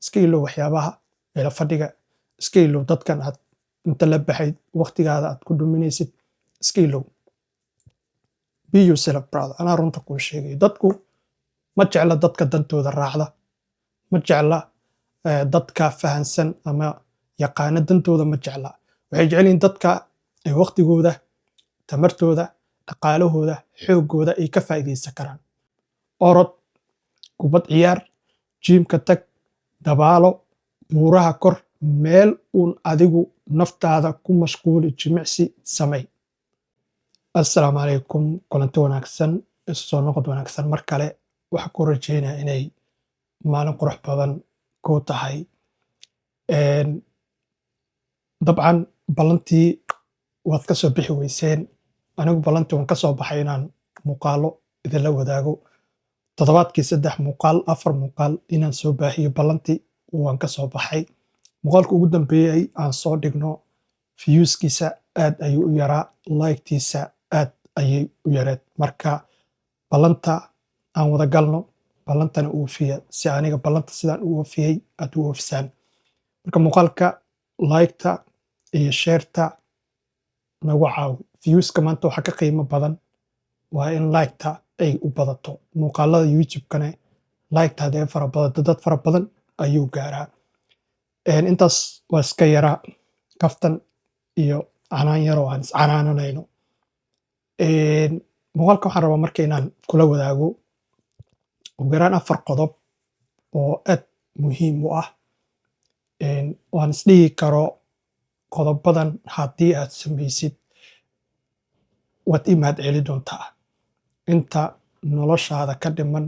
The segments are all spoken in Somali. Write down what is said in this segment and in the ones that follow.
Iska ilow waxyaabaha meelo fadhiga, iska ilow dadkan aad inta la baxayd waqtigaada aad ku dhuminaysid, iska ilow. Be yourself, brother. Anaa runta kuu sheegayo. Dadku ma jecla dadka dantooda raacda, ma jecla dadka fahansan ama yaqaana dantooda, ma jecla. Waxay jecel yihiin dadka ay waqtigooda, tamartooda, dhaqaalahooda, xoogooda ay ka faa'iidaysan karaan. Orod, kubad ciyaar, gym-ka tag, dabaalo, buuraha kor, meel uun adigu naftaada ku mashquuli, jimicsi samey. Assalaamu calaykum, kulanti wanaagsan, isu soo noqod wanaagsan. Mar kale waxaa ku rajeynaya inay maalin qurux badan ku tahay. Dabcan ballantii waad ka soo bixi weyseen. Anigu ballantii waan ka soo baxay inaan muuqaalo idinla wadaago, toddobaadkii saddex muuqaal, afar muuqaal inaan soo baahiyo. Ballantii waan ka soo baxay. Muuqaalka ugu dambeeyey aan soo dhigno views-kiisa aad ayuu u yaraa, like-tiisa aad ayay u yareed. Marka ballanta aan wada galno, ballantana oofiya, si aniga ballanta sidaan u oofiyey aad u oofisaan. Marka muuqaalka like-ta iyo share-ta nagu caawi. Views-ka maanta waxaa ka qiimo badan waa in like-ta ay u badato. Muuqaalada YouTube-kana like-ta haddee fara badato, dad fara badan ayuu gaaraa. Intaas waa iska yara kaftan iyo canaan yar oo aan iscanaananayno. Muuqaalka waxaan rabaa marka inaan kula wadaago ugu yaraan afar qodob oo aad muhiim u ah, waan isdhihi karo qodobadan haddii aad samaysid waad ii mahad celi doontaa. Inta noloshaada ka dhiman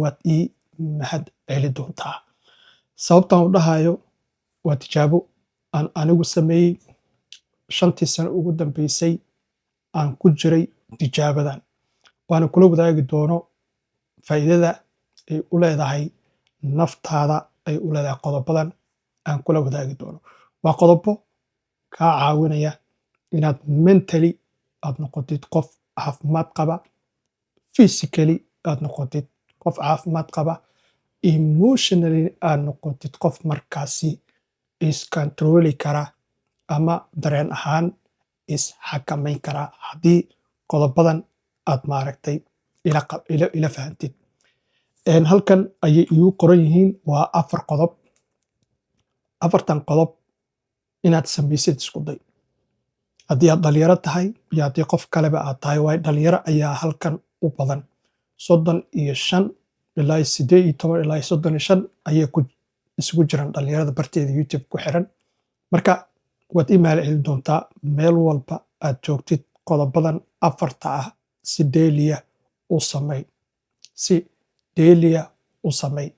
waad ii mahad celi doontaa. Sababtaan u dhahayo waa tijaabo aan anigu sameeyey 5-tii sano ugu dambeysay aan ku jiray tijaabadan, waana kula wadaagi doono faa'iidada ay u leedahay naftaada, ay u leedahay. Qodobadan aan kula wadaagi doono waa qodobo kaa caawinaya inaad mentally aad noqotid qof caafimaad qaba, physically aad noqotid qof caafimaad qaba, emotionally aad noqotid qof markaasi is-control-i kara ama dareen ahaan is-xakamayn kara, haddii qodobadan aad maaragtay ila fahantid. Halkan ayay iigu qoran yihiin, waa afar qodob. Afartan qodob inaad samaysid isku day, haddii aad dhalinyaro tahay iyo haddii qof kaleba aad tahay. Waayo, dhalinyaro ayaa halkan u badan, 35 ilaa 18 ilaa 35 ayay ku isugu jiraan dhalinyarada barteeda YouTube ku xiran. Marka waad ii mahad celin doontaa. Meel walba aad joogtid, qodobadan afarta ah si daily ah u samey, si daily ah u samey.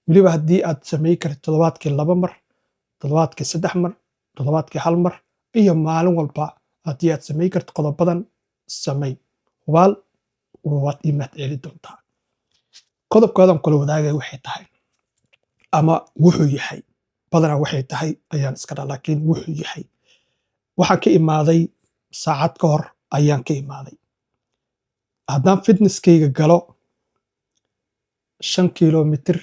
Weliba haddii aad samey kartid toddobaadkii laba mar, toddobaadkii saddex mar, toddobaadkii hal mar iyo maalin walba haddii aad samey kartid, qodobadan samey. Hubaal waad ii mahad celi doontaa. Qodobkoodan kula wadaagaya waxay tahay ama wuxuu yahay, badanaa waxay tahay ayaan iska dhaa, laakiin wuxuu yahay, waxaan ka imaaday saacad ka hor ayaan ka imaaday. Haddaan fitness-kayga galo, 5 kilomitir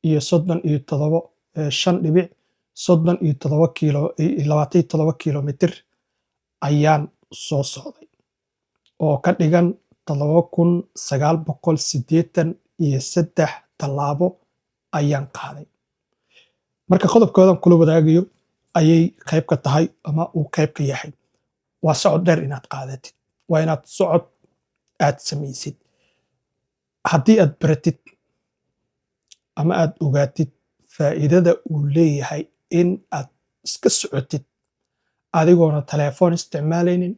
iyo 37, 5.37 kilo, 27 kilomitir ayaan soo socday, oo ka dhigan 7983 tallaabo ayaan qaaday. Marka qodobkoodan kula wadaagayo ayay qayb ka tahay ama uu qayb ka yahay waa socod dheer inaad qaadatid, waa inaad socod aad samaysid. Haddii aad baratid ama aad ogaatid faa'iidada uu leeyahay in aad iska socotid adigoona telefoon isticmaalaynin,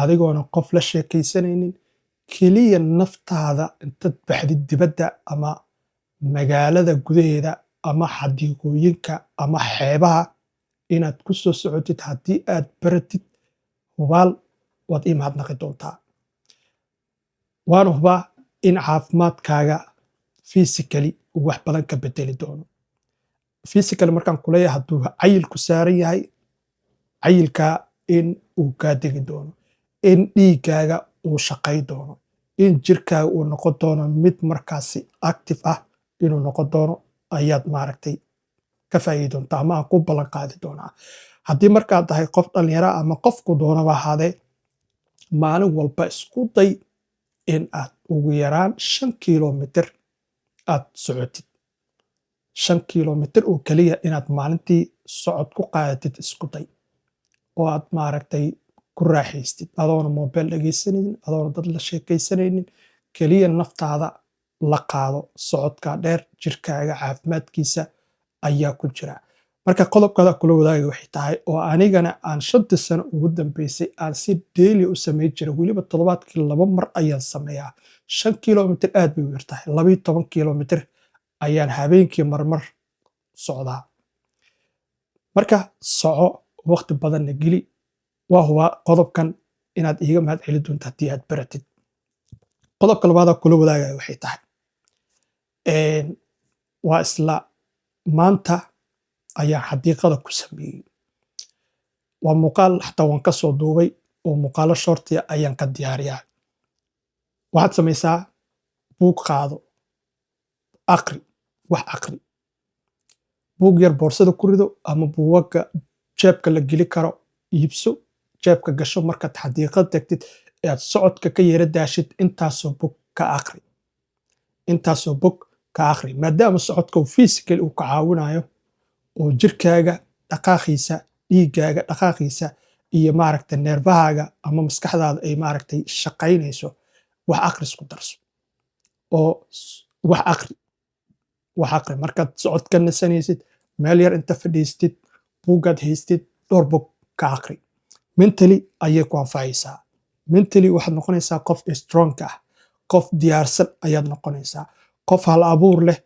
adigoona qof la sheekaysanaynin, keliya naftaada intaad baxdid dibadda ama magaalada gudaheeda ama xadiiqooyinka ama xeebaha inaad ku soo socotid, haddii aad baratid, hubaal waad ii mahadnaqi doontaa. Waana hubaa in caafimaadkaaga physically uu wax badan ka bedeli doono. Physically markaan kuleeyahay, hadduu cayilku saaran yahay, cayilkaa in uu kaa degi doono, in dhiiggaaga uu shaqay doono, in jirkaaga uu noqon doono mid markaasi active ah inuu noqon doono. Ayaad maaragtay ka faa'iidi doontaa ama aan ku ballan qaadi doonaa. Haddii markaad tahay qof dhallinyara ama qofku doonaba ahaadee, maalin walba isku day in aad ugu yaraan 5 kilomitir aad socotid. 5 kilomitir oo keliya inaad maalintii socod ku qaadatid isku day, oo aad maaragtay ku raaxaystid, adoona mobile dhegaysanaynin, adoona dad la sheekaysanaynin, keliya naftaada la qaado socodka dheer. Jirkaaga caafimaadkiisa ayaa ku jira. Marka qodobkada kula wadaagay waxay tahay, oo anigana aan 5-tii sano ugu dambeysay aan si daily u samayn jiray, weliba toddobaadkii laba mar ayaan sameeyaa. 5 kilomitir aad bay u yartahay, 12 kilomitir ayaan habeenkii marmar socdaa. Marka soco, waqti badanna geli. Waa hubaa qodobkan inaad iiga mahad celi doonto haddii aad baratid. Qodobka labaadaa kula wadaagaya waxay tahay, waa isla maanta ayaan xadiiqada ku sameeyey. Waa muuqaal xataa waan ka soo duubay, oo muuqaalo short ah ayaan ka diyaariyaa. Waxaad samaysaa, buug qaado, aqri, wax aqri. Buug yar boorsada ku rido ama buugaga jeebka la geli karo iibso, jeebka gasho. Markaad xadiiqad tagtid ee aad socodka ka yara daashid, intaasoo bog ka aqri, intaasoo bog ka aqri, maadaama socodka uu physical uu ka caawinayo, oo jirkaaga dhaqaaqiisa, dhiiggaaga dhaqaaqiisa iyo maaragtay neerfahaaga ama maskaxdaada ay maaragtay shaqaynayso. Wax aqris ku darso oo wax aqri, wax aqri. Markaad socod ka nasanaysid, meel yar inta fadhiistid, buuggaad haystid, dhowr bog ka aqri. Mentally ayay ku anfacaysaa. Mentally waxaad noqonaysaa qof strong ah, qof diyaarsan ayaad noqonaysaa, qof hal abuur leh,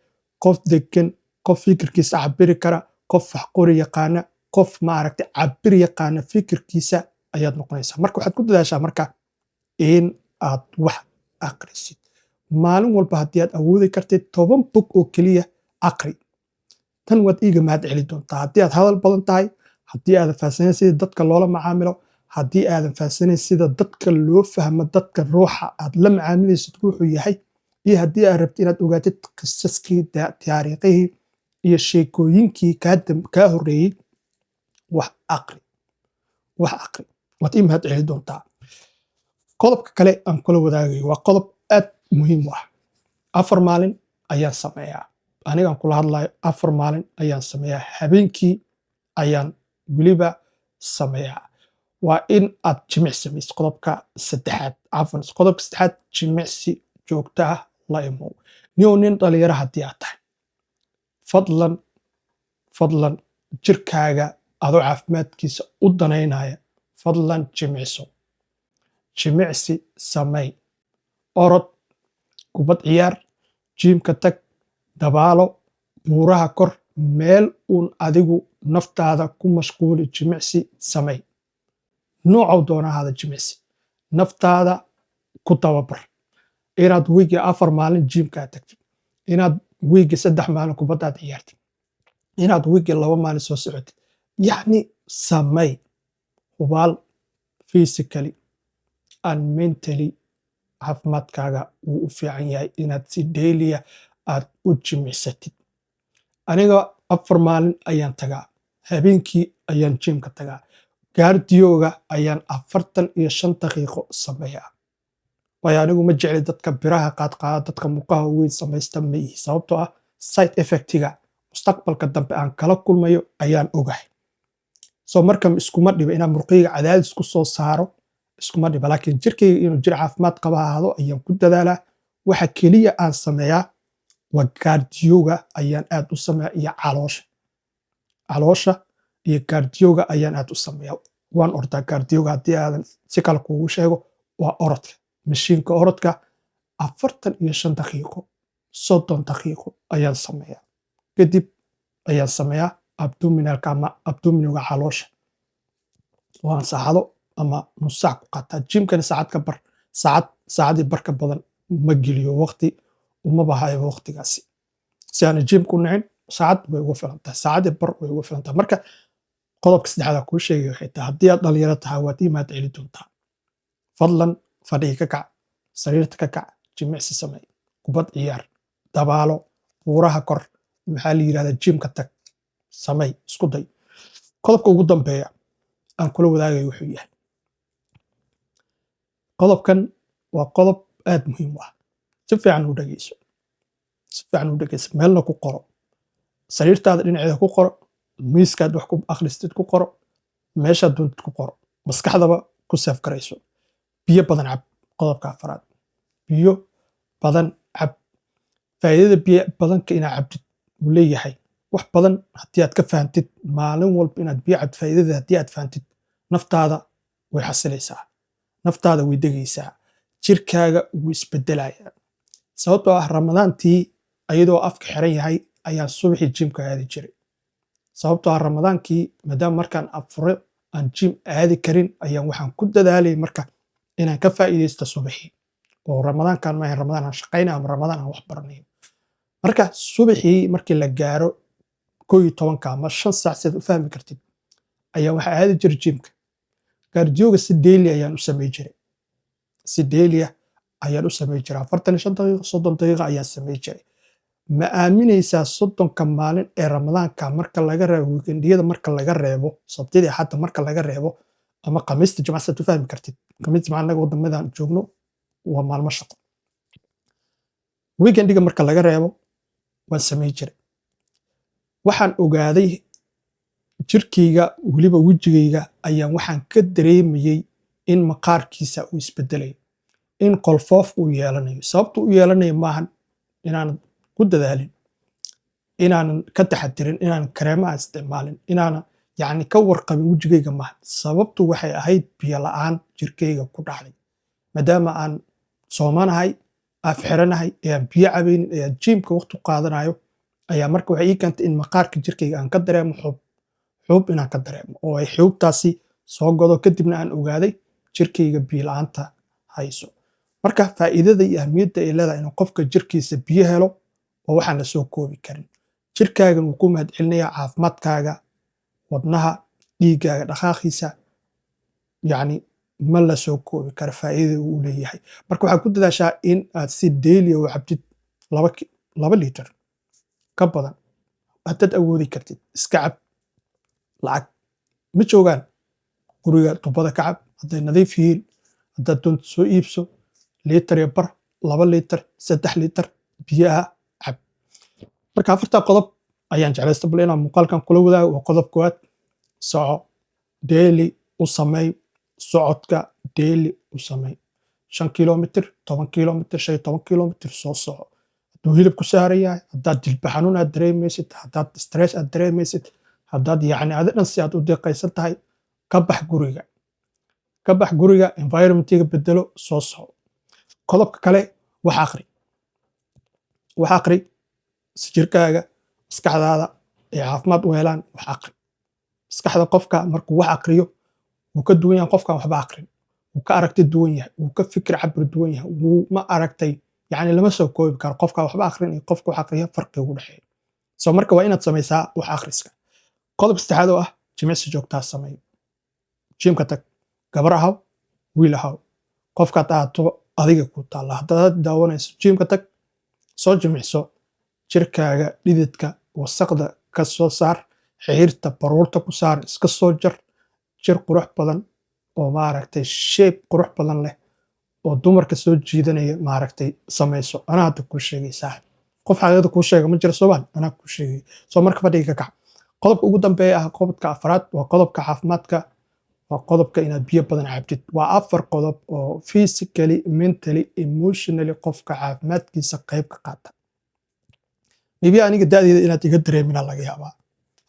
qof degan, qof fikirkiisa cabiri kara, qof wax qori yaqaana, qof maaragtay cabir yaqaana fikirkiisa ayaad noqonaysaa. Marka waxaad ku dadaashaa marka in aad wax aqrisid maalin walba. Haddii aad awoodi kartid, 10 bog oo keliya aqri. Tan waad iiga mahad celi doontaa. Haddii aad hadal badan tahay, haddii aadan fahansanayn sida dadka loola macaamilo, haddii aadan fahansanayn sida dadka loo fahmo, dadka ruuxa aad la macaamilaysid ruuxuu yahay, iyo haddii aad rabtid inaad ogaatid qisaskii, taariikhihii iyo sheekooyinkii kaa horreeyey, wax aqri, wax aqri, waad ii mahad celi doontaa. Qodobka kale aan kula wadaagayo waa qodob aad muhiim u ah. 4 maalin ayaan sameeyaa, anigaan kula hadlayo 4 maalin ayaan sameeyaa, habeenkii ayaan weliba sameeyaa. Waa in aad jimicsi samaysid. Qodobka saddexaad, cafwan, qodobka saddexaad, jimicsi joogto ah la imow. Niyow, nin dhalinyaro haddii aad tahay, fadlan, fadlan, jirkaaga adoo caafimaadkiisa u danaynaya, fadlan jimicso, jimicsi samey, orod, kubad ciyaar, gym-ka tag, dabaalo, buuraha kor, meel uun adigu naftaada ku mashquuli, jimicsi samey, noocow doona ahaada jimicsi naftaada ku tababar. Inaad wiigii 4 maalin gym-kaa tagtid, inaad wiigii 3 maalin kubaddaad ciyaartid, inaad wiigii 2 maalin soo socotid, yacni samey. Hubaal physically and mentally caafimaadkaaga wuu u fiican yahay inaad si daily ah aad u jimicsatid. Aniga 4 maalin ayaan tagaa, habeenkii ayaan gym-ka tagaa, cardio-ga ayaan 45 daqiiqo sameeyaa, waayo anigu ma jecli dadka biraha qaadqaada, dadka murqaha weyn samaysta ma ihi, sababtoo ah side effect-iga mustaqbalka dambe aan kala kulmayo ayaan ogahay. So marka iskuma dhiba inaan murqayga cadaadis ku soo saaro, iskuma dhiba, laakiin jirkayga inuu jir caafimaad qaba ahaado ayaan ku dadaalaa. Waxa keliya aan sameeyaa waa cardio-ga ayaan aad u sameeyaa, iyo caloosha, caloosha iyo cardio-ga ayaan aad u sameeyaa. Waan ordaa. Cardio-ga, haddii aadan si kale kuugu sheego, waa orodka, mashiinka orodka, 45 daqiiqo, 30 daqiiqo ayaan sameeyaa. Kadib ayaan sameeyaa abdominal-ka ama abdominal-ga, caloosha, waan saacado ama nus saac ku qaataa. Gym-kana saacad ka bar, saacad, saacadii barka badan ma geliyo, waqti uma bahayo waqtigaasi. Si aan gym-ku nicin, saacad way ugu filan tahay, saacadii bar way ugu filan tahay. Marka qodobka saddexaad kuu sheegay waxay tahay, haddii aad dhalinyaro tahay, waad ii mahad celi doontaa. Fadlan fadhiga ka kac, sariirta ka kac, jimicsi samey, kubad ciyaar, dabaalo, buuraha kor. Maxaa la yidhahdaa, gymka tag, samey, isku day. Qodobka ugu dambeeya aan kula wadaagayo wuxuu yahay, qodobkan waa qodob aad muhiim u ah. Si fiican u dhegeyso, si fiican u dhegeyso. Meelna ku qoro, sariirtaada dhinaceeda ku qoro, miiskaad wax ku akhristid ku qoro, meeshaad doontid ku qoro, maskaxdaba ku save garayso. Biyo badan cab. Qodobka afaraad, biyo badan cab. Faa'iidada biyo badanka inaad cabtid uu leeyahay wax badan haddii aad ka fahantid, maalin walba inaad biyo cabtid faa'iidada haddii aad fahantid, naftaada way xasilaysaa, naftaada way degaysaa, jirkaaga wuu isbedelayaa. Sababtoo ah Ramadaantii ayadoo afka xiran yahay ayaan subaxii gymka aadi jiray. Sababtoo ah Ramadaankii maadaama markaan afuro aan gym aadi karin, ayaan waxaan ku dadaalayay marka inaan ka faa'iidaysto subaxii. Oo Ramadaankan maahan Ramadaan aan shaqaynayo ama Ramadaan aan wax baranayo. Marka subaxii markii la gaaro 11-ka ama 5 saac, sidaad u fahmi kartid, ayaa waxaa aadi jiray gymka. Cardioga si daily ayaan u samey jiray, si daily ah ayaan u samey jiray. 45 daqiiqo, 30 daqiiqo ayaan samey jiray. Ma aaminaysaa, 30-ka maalin ee Ramadaanka marka laga reebo weekendiyada, marka laga reebo Sabtidii, Axadda marka laga reebo, ama Khamiista, Jimca, sidaad u fahmi kartid, Khamiista, Jimca annaga wadamadan joogno waa maalmo shaqo, weekendiga marka laga reebo, waan samey jiray. Waxaan ogaaday jirkayga, weliba wejigayga ayaan waxaan ka dareemayey in maqaarkiisa uu isbedelayo, in qolfoof uu yeelanayo. Sababtu u yeelanayo maahan inaanan ku dadaalin, inaanan ka taxadirin, inaanan kareemaha isticmaalin, inaanan yacni ka warqabin wejigayga maahan. Sababtu waxay ahayd biyo la'aan jirkayga ku dhacday. Maadaama aan soomanahay, af xiranahay, ee aan biyo cabaynin, ee aan gymka waqti u qaadanayo, ayaa marka waxay ii keentay in maqaarka jirkayga aan ka dareemo xuub xuub, inaan ka dareemo oo ay xuubtaasi soo godo. Kadibna aan ogaaday jirkayga biyo la'aanta hayso. Marka faa'iidada iyo ahmiyadda ay leedahay inuu qofka jirkiisa biyo helo oo waxaan la soo koobi karin. Jirkaagan wuu ku mahadcelinayaa, caafimaadkaaga, wadnaha, dhiiggaaga dhaqaaqiisa, yacni ma la soo koobi karo faa'iidada uu leeyahay. Marka waxaad ku dadaashaa in aad si daily u cabtid 2 litir ka badan haddaad awoodi kartid. Iska cab, lacag ma joogaan. Guriga tubada ka cab hadday nadiif yihiin. Haddaad doonto soo iibso liitar iyo bar, 2 liitar, 3 liitar biyaha cab. Marka afartaa qodob ayaan jeclaysta bal inaan muuqaalkan kula wadaago. Waa qodob koowaad, soco daily u sameey, socodka daily u sameey, 5 kilomitir, 10 kilomitir, 15 kilomitir soo soco. Hadduu hilib ku saaran yahay, haddaad jilba xanuun aad dareemaysid, haddaad stress aad dareemaysid, haddaad yacni adi dhan si aad u deeqaysan tahay, ka bax guriga, ka bax guriga, environmentiga bedelo, soo soco. Qodobka kale, wax aqri, wax aqri si jirkaaga, maskaxdaada ay caafimaad u helaan. Wax aqri. Maskaxda qofka markuu wax aqriyo wuu ka duwan yahay qofkaan waxba aqrin, wuu ka aragti duwan yahay, wuu ka fikir cabir duwan yahay, wuu ma aragtay, yacni lama soo koobi karo qofka waxba aqrin iyo qofka wax aqriya farqiga u dhexeeya. So marka waa inaad samaysaa wax akhriska. Qodobka saddexaad oo ah jimicsi joogtaa sameeyo. Gymka tag, gabar ahaw, wiil ahaw, qofkaad ahaato adiga ku taalla. Haddaad daawanayso, gymka tag, soo jimicso jirkaaga, dhididka wasaqda ka soo saar, xiirta baruurta ku saar, iska soo jar. Jir qurux badan oo maaragtay shape qurux badan leh oo dumarka soo jiidanaya maaragtay samayso. Anaa hadda kuu sheegaysaa, qof xaqiiqada kuu sheega ma jiro soomaal, anaa kuu sheegay. Soo marka fadhiga ka kac. Qodobka ugu dambeeya ah qodobka afraad waa qodobka caafimaadka, waa qodobka inaad biyo badan cabtid. Waa afar qodob oo physically, mentally, emotionally qofka caafimaadkiisa qayb ka qaata. Maybe aniga da'deeda inaad iga dareemina laga yaabaa.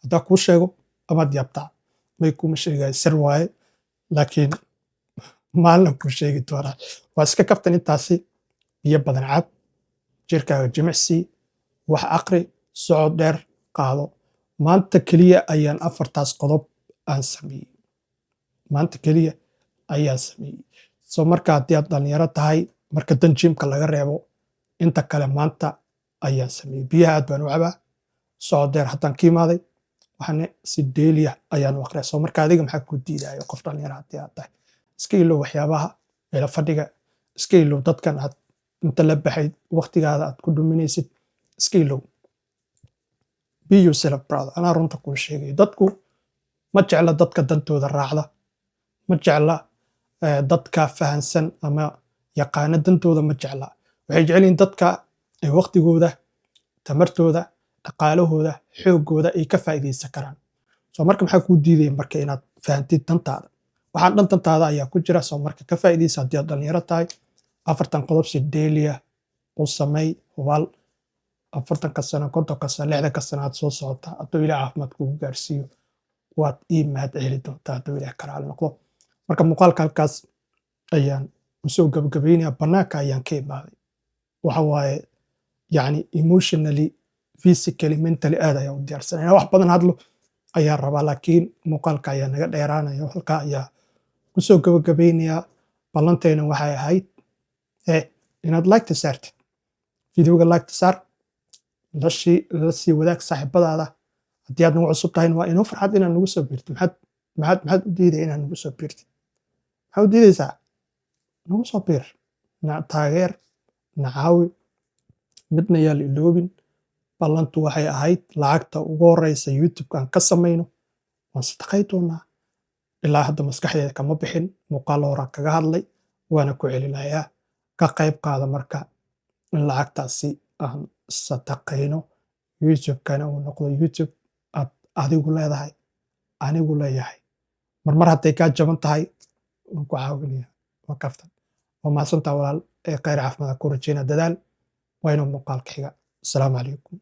Haddaa kuu sheego amaad yaabtaa. May, kuma sheegaya, sir waaye, laakiin maalina kuu sheegi doonaa. Waa iska kaftan intaasi. Biyo badan cab, jirkaaga jimicsi, wax aqri, socod dheer qaado. Maanta keliya ayaan afartaas qodob aan sameeyey, maanta keliya ayaan sameeyey. So marka haddii aad dhalinyaro tahay, marka dan gymka laga reebo inta kale maanta ayaan sameeyey. Biyaha aad baan u cabaa, socod dheer haddaan ka imaaday, waxaana si daily ah ayaan u aqriyaa. So marka adiga maxaa kuu diidayo? Qof dhalinyaro haddii aad tahay, iska ilow waxyaabaha meelo fadhiga, iska ilow dadkan aad inta la baxayd waqtigaada aad ku dhuminaysid, iska ilow. Be yourself, brother. Anaa runta kuu sheegayo. Dadku ma jecla dadka dantooda raacda, ma jecla dadka fahansan ama yaqaana dantooda, ma jecla. Waxay jecel yihiin dadka ay waqtigooda, tamartooda, dhaqaalahooda, xoogooda ay ka faa'iidaysan karaan. So marka maxaa kuu diidaya marka inaad fahantid dantaada? Waxaan dhan dantaada ayaa ku jira. So marka ka faa'iidaysa haddii aad dhalinyaro tahay. 40 qodob si daily ah u samey. Hubaal 40-ka sano, 50-ka sano, 60-ka sano aad soo socota, hadduu Ilaah caafimaad kugu gaarsiiyo, waad ii mahad celi doontaa, hadduu Ilaah karaali noqdo. Marka muuqaalka halkaas ayaan usoo gabagabaynaya. Bannaanka ayaan ka imaaday. Waxa waaye, yani, emotionally, physically, mentally aad ayaan u diyaarsanay. Inaan wax badan hadlo ayaan rabaa, laakiin muuqaalka ayaa naga dheeraanaya. Halkaa ayaa kusoo gabagabaynayaa. Ballantayna waxay ahayd inaad like-ta saartid videoga. Like-ta saar, la sii wadaag saaxiibadaada. Haddii aad nagu cusub tahayna, waa inoo farxad inaad nagu soo biirtid. Maxaad u diidaya inaad nagu soo biirtid? Maxaad u diidaysaa? Nagu soo biir, na taageer, na caawi. Midna yaa la iloobin, ballantu waxay ahayd lacagta ugu horeysa YouTube-ka aan ka samayno waan sadaqay doonaa. Ilaa hadda maskaxdeeda kama bixin. Muuqaal horaan kaga hadlay, waana ku celinayaa. Ka qayb qaada marka in lacagtaasi aan sadaqayno, YouTube-kana uu noqdo YouTube aad adigu leedahay, anigu leeyahay. Marmar hadday kaa jaban tahay, waan ku caawinaya. Waa kaftan. Waa mahadsantaa, walaal. Ee khayr, caafimaad ku rajeynaa. Dadaal. Waa inuu muuqaalka xiga. Asalaamu calaykum.